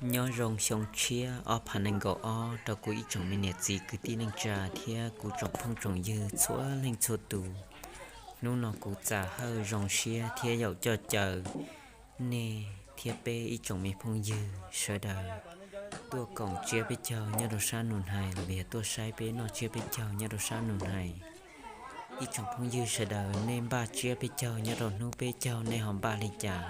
Nyob zoo xyoo tshiab ob phav nees nkaum ob rau kuv ib tsoom me niam txiv kwv tij neej tsa thiab kuv tsoom phooj tsoom ywg txhua leej txhua tus. Hnub no kuv txam hawj zoo siab thiab yaum coj caw nej thiab peb ib tsoom me phooj ywg sawv daws tuaj koom tsiab peb caug nyob rau sab Nus Hais los yog tuaj saib peb noj tsiab peb caug nyob rau sab Nus Hais. Ib tsoom phooj ywg sawv daws, nej npaj tsiab peb caug nyob rau hnub peb caug nej ho npaj li cas?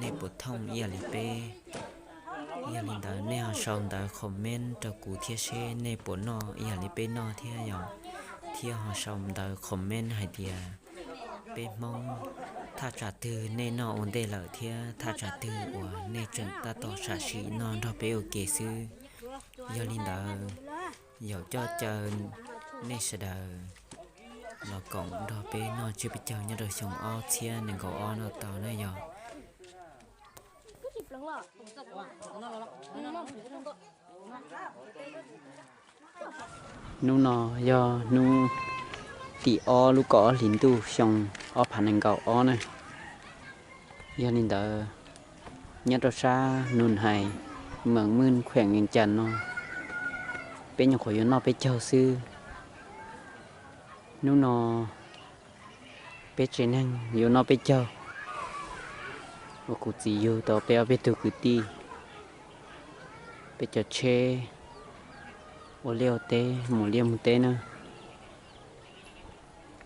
Nej puas thooj ib yam li peb? Yog li ntawd nej ho sau ntawv comment rau kuv thiab seb nej puas noj ib yam li peb noj thiab yom, thiab ho sau ntawv comment hais tias peb Hmoob thaj tsam twg nej noj ua ntej lawm thiab thaj tsam twg uas nej tseem tab tom sam sim noj nrog peb ua ke xwb. Yog li ntawd, yaum coj caw nej sawv daws los koom nrog peb noj tsiab peb caug nyob rau xyoo ob txhiab nees nkaum ob no tau na yom. Hnub no yog hnub tim ob lub kaum ob hlis ntuj xyoo ob phav nees nkaum ob na. Yog li ntawd, nyob rau sab Nus Hais, meem Mws, khueem Vees Cas no, peb nyuam qhuav yuav noj peb caug xwb. Hnub no peb tsev neeg yuav noj peb caug uas kuv txiv yug tau peb ob peb tug kwv tij, peb cov tsheb ua liaj ua teb mus liaj mus teb na.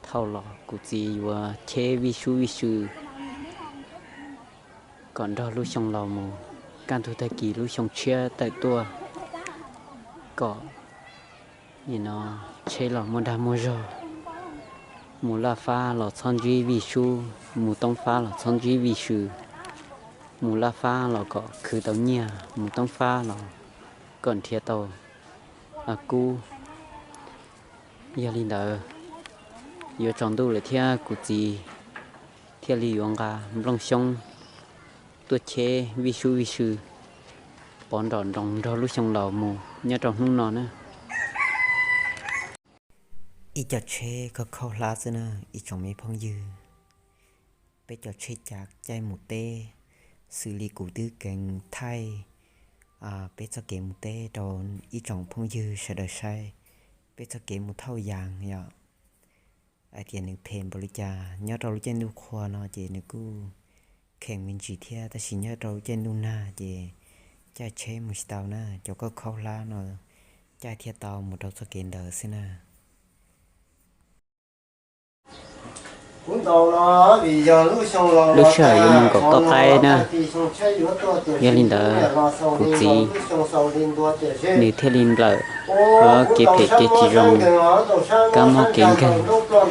Thaum los kuv txiv yuav cheb vij sub vij sw kom nrog lub xyoo laus mus, kaj ntug tag kis lub xyoo tshiab tawm tuaj, kom nim no tsheb los muaj dag muaj zog, mus laj fab los txhob ntsib vij sub, mus toob fab los txhob ntsib vij sw, mus laj fab los kom khwv tau nyiaj, mus toob fab los kom nrhiav tau kub. Yog li ntawd, yuav tsaus ntuj lawm thiab kuv txiv thiaj li yuav nqa nplooj xyoob tuaj cheb vij sub vij sw pov nrom nroos nrog lub xyoo laus mus nyob rau hnub no na. Ib co tsheb khaub khaub hlab xwb na ib tsoom me phooj ywg. Peb cov tsheb cav caij mus teb, xws li kuv twb kheev thaij peb txoj kev mus teb rau ib tsoom phooj ywg sawv daws saib. Peb txoj kev mus thauj yas yom, hais tias nws phem npaum li cas. Nyob rau lub caij ntuj qhua no ces nws kuj kheev me ntsis thiab, tab sis nyob rau lub caij ntuj nag ces caij tsheb mus tsis tau na. Cov khaub khaub hlab no caij thiaj tau mus rau txoj kev ntawd xwb na. Lub sij hawm yuav mus nkaum toj qaib na. Yog li ntawd, kuv txiv nws thiaj li nplawm kev phem kev tsis zoo, kab mob kev nkeeg, kom tawm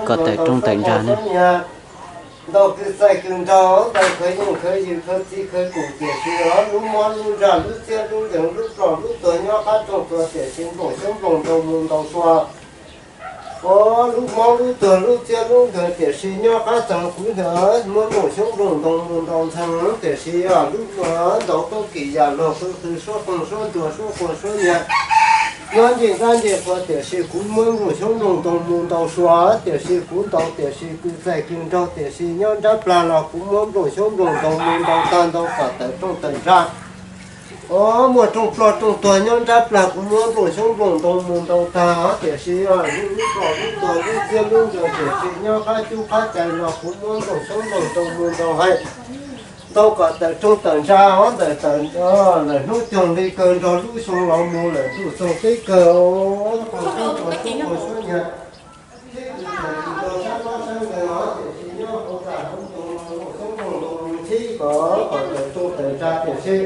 rooj tawm ntsa na. Ntau kws txais kws nraug, ntau khawv yeej khawv yws khawv txiv khawv kum, tiam sis lub mob lub ntsaj lub txiab lub nkeeg lub ploj lub tuag nyob qab rooj tuag, tiam sis nplooj xyoob nplooj ntoo mus ntaus sua. Lub mob lub tuag lub txiab lub nkeeg, tiam sis nyob qab txeeg kuv ntawd muab nplooj xyoob nplooj ntoo mus ntaus ntxheev, tiam sis lub ntaus tau kim yam luag qw qw suab qeej suab nruas suab quas suab nyias, nyob ncej dab ncej qhua, tiam sis kuv muab nplooj xyoob nplooj ntoo mus ntaus sua, tiam sis kuv ntaus, tiam sis kws txais kws nraug, tiam sis nyob nrab plag los kuv muab nplooj xyoob nplooj ntoo mus ntaus tag ntau kom tawm rooj tawm ntsa. Muaj rooj ploj rooj tuag nyob nrab plag kuv muab nplooj xyoob nplooj ntoo mus ntaus tag, tiam sis lub ploj lub tuag lub txiab lub nkeeg, tiam sis nyob qab cub qab cai los kuv muab nplooj xyoob nplooj ntoo mus ntaus heev, ntau kom tawm rooj tawm ntsa, ntawm hnub coog li kawg nrog lub xyoo laus mus lawm ntuj txoog teb kawg. Qhov tub qhov tub qhov suab nyias, teb kws txais kws nraug sab mob sab nkeeg, tiam sis nyob hauv txaj hauv ntoo los nplooj xyoob nplooj ntoo mus txhib kom kom tawm rooj tawm ntsa, tiam sis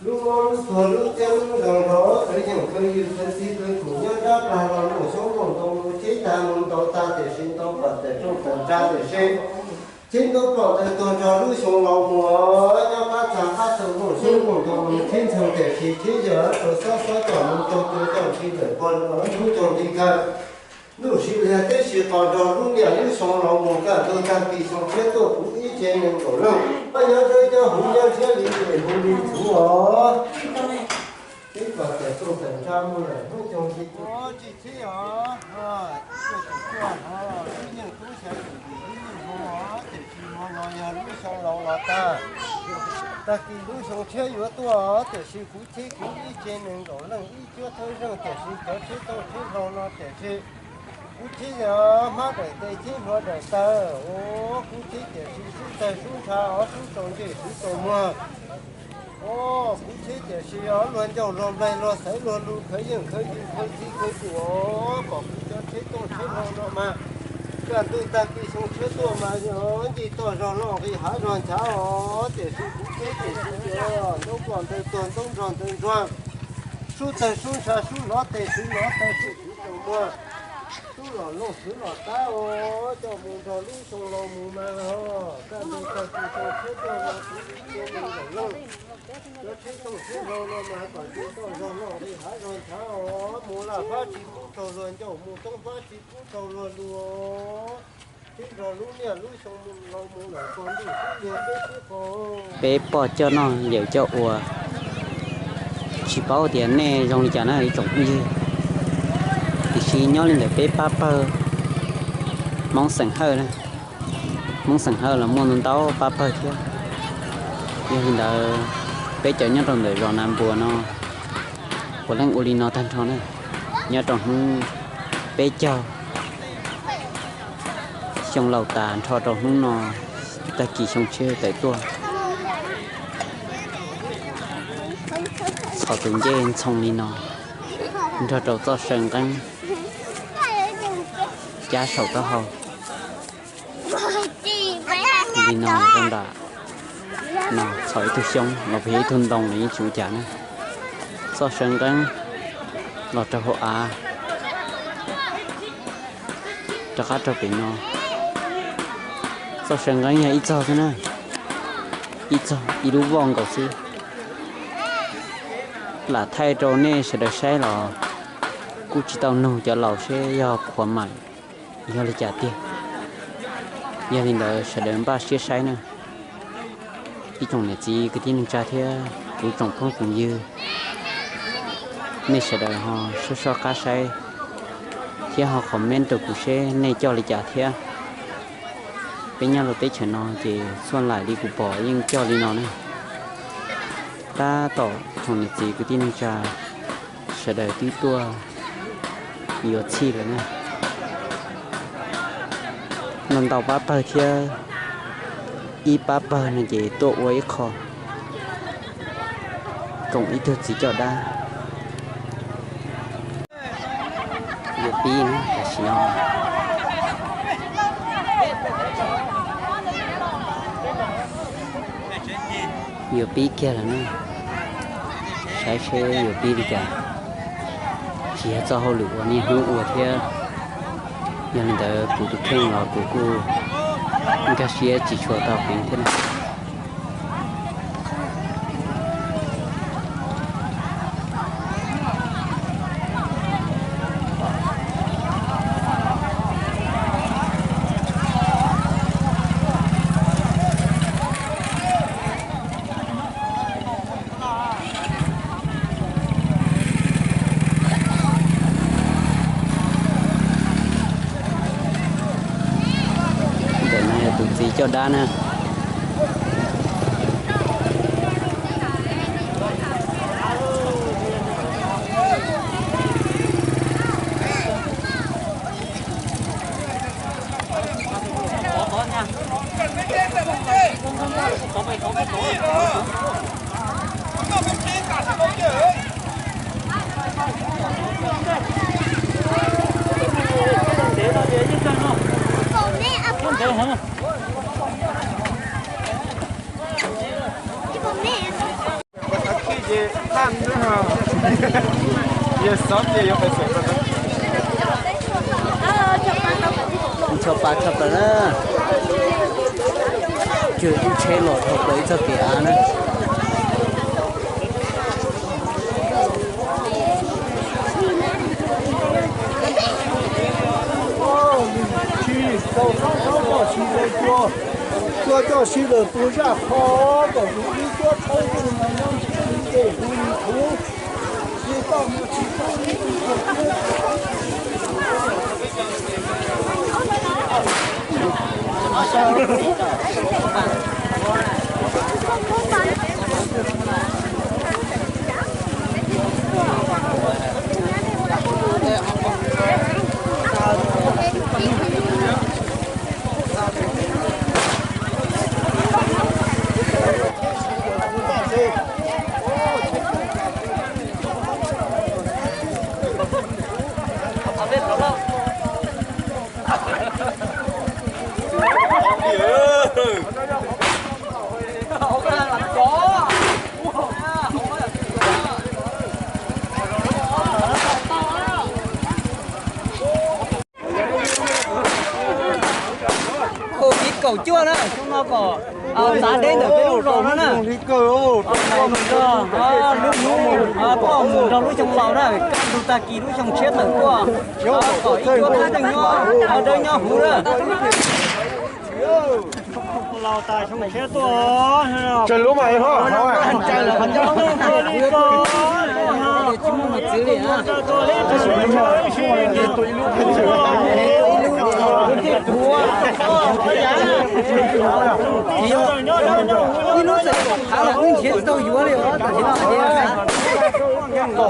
lub mob lub tuag lub txiab lub nkeeg nrog khawv yeej khawv yws khawv txiv khawv kum nyob nrab plag los nplooj xyoob nplooj ntoo mus txhib tag mus ntaus tag, tiam sis ntau kom tawm rooj tawm ntsa, tiam sis txhib ntaub ploj ntawd tuag nrog lub xyoo laus mus nyob qab txag qab txeeg nplooj xyoob nplooj ntoo mus txhib ntxheev, tiam sis txhib yawg rau xob xob coj mus tau tus coj tsis tawm pog hnub coog li kawg. Ntuj sis liag teb sis qos nrog lub niaj lub xyoo laus mus kaj ntug tag kis xyoo tshiab tuaj kuv ib tsev neeg nkaum leej, nyob dawb nyob huv nyob ntshiab li tes hu li txhuv os. Teb kom tawm rooj tawm ntsa mus lawm hnub coog li tsis txhib os. Lub yeej tub xyav txum tim lub yeej hu os, tiam sis hmo no yog lub xyoo laus los tag. Tag kis lub xyoo tshiab yuav tuaj, tiam sis kuv cheb kuv ib tse nees nkaum leej ib cuab thawj zeej, tiam sis cov tsheb tooj tsheb hlau no tiam sis kuv cheb hmab daim tes cheb hluav daim taw, kuv cheb tiam sis sub tawg sub ntsha, ob sub tsaus ntseg sub tsaus muag. Kuv cheb tiam sis luag ncauj luag nplaig luag xaiv luag lus khawv yeej khawv ywg khawv txhij khawv tus, kom kuv cov tsheb tooj tsheb hlau no mas kaj ntug tag kis xyoo tshiab tuaj mas ncig toj zog loj nqis hav zog nchav os, tiam sis kuv cheb tiam sis ntaub pom ntaub tuag ntaub nrog ntaub ntsuag, sub tawg sub ntsha sub hnov tes sub hnov taw sub txwv tsaus muag, sub los looj sub los tab os, coj mus nrog lub xyoo laus mus mas los kaj ntug tag kis xyoo tshiab tuaj mas kuv cia li zaum looj. Cov tsheb tooj tsheb hlau no mas kom ncig toj zog loj nqis hav zog nchav os, mus laj fab tsis pub raug luag ncauj, mus toob fab tsis pub raug luag lus, tib nrog lub niaj lub xyoo mus laus mus lawm pog ntuj xub luag peb sib qaug. Peb pog coj noj yawm coj ua, tsis paub tias nej zoo li cas na ib tsoom phooj ywg, tiam sis nyob li ntawm peb pab pawg Hmoob xeem Hawj na, Hmoob xeem Hawj los muaj ntau ntau pab pawg thiab. Yog li ntawd, peb cov nyob rau ntawm zos Nas Npuas no puav leej ua li no tag nrho na, nyob rau hnub peb caug xyoo laus tas nrho rau hnub no tag kis xyoo tshiab tawm tuaj. Txhos tus ncej ntxhoo li no, nrog rau txoj saw nqeeb cab saum taub hau li no rau nram no, txhos ib tug xyoob los puas yog ib tug ntoo los yeej tsis ua cas na. Txoj saw nqeeb los rau hauv av, rov qab rau pem no. Txoj saw nqeeb yog ib txog xwb na, ib txog ib lub voj nkaus xwb. Lam thaij rau nej sawv daws saib los kuj tsis tau nug cov laus seb yog qhuav maim yog li cas tiag. Yog li ntawd sawv daws npaj siab saib na. Ib tsoom niam txiv kwv tij neej tsa thiab kuv tsoom phooj tsoom ywg, nej sawv daws ho soj soj qab saib thiab ho comment rau kuv seb nej coj li cas thiab. Peb nyob rau teb chaws no ces txhua laim li kuv pom yeej coj li no na. Tab tom tsoom niam txiv kwv tij neej tsa sawv daws twb tuaj yuav txhij lawm na. Ntau ntau pab pawg thiab, ib pab pawg no ces tuaj ua ib qho koom ib tug txiv coj dab. Yuav pib na, tam sim no yuav pib kiag lawm na. Saib seb yuav pib li cas. Tsis yog txoj hauj lwm uas niaj hnub ua thiab, yog li ntawd kuv tus kheej los kuv kuj nkag siab tsis tshua tau heev thiab na. Ntawm no yog tus txiv coj dab na. Txhua pa tshaj plaws na, cuag ib tsheb los dhau plaws ib txoj kev av na. Tuaj coj sib lawm puag zaj qho kom kuv ib cuab thawj tus no nyob ntsib kuv ces kuv li kuv. Txav deb ntawm peb lub zos no na. Koj mus nrog lub xyoo laus na, kaj ntug tag kis lub xyoo tshiab tawm tuaj, kom ib cuab thab neeg nyob dawb nyob huv na. Ib lub txawm kaum qhav los wb nrhiav tsis tau yuav li os, tam sim no.